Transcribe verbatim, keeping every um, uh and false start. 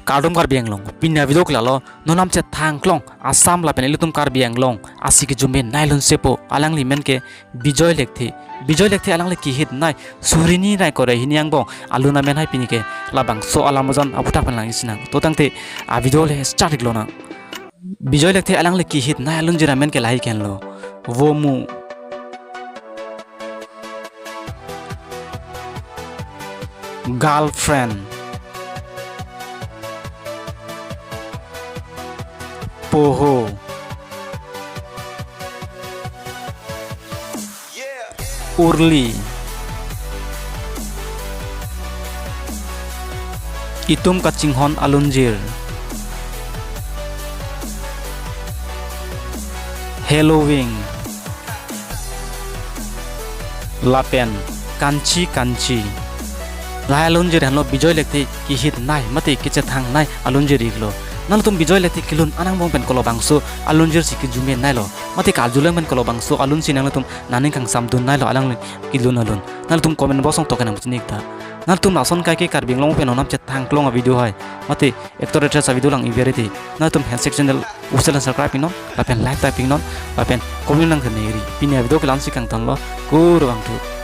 Kardom Karbi Anglong, pini a-video ke lalo, non namchet thangklong Assam lapen ilitum Karbi Anglong asi kejume nai alun sepo, alangli amen ke Bijoy Lekthe. Bijoy Lekthe alangli kihit nai suri hini nai kre hini angbong alun amen hai pini ke labangso alam ajan aputhak pen lang-isi nang. To tangte a-video le start ik lonang. Bijoy Lekthe alangli kihit nai alunjir amen ke lahai henlo: Vomu, Girlfriend, Poho, Urli, Itum Kachinghon Alunjir, Halloween, lapen Kanchi Kanchi. Lahai alunjir henlo Bijoy Lekthe kihit nai mate kechethang nai alunjir iklo. Nanglitum Bijoy Lekthe kelun an angbong pen kolobangso alunjir si kejume nailo, mate karjulong pen kolobangso alun si nanglitum nangning kangsam dun nailo alang kelun alun? Nanglitum comment box along tokenang pusi nik ta. Nanglitum lason kaike Karbi Anglong pen non namchet thangklong a-video hai, mate actor actress a-video lang-ik beri te, nanglitum handshake channel usel subscribe iknon, lapen like type iknon, lapen comment nang keneri. Pini a-video ke la-an si kangtonlo, kurvangthu.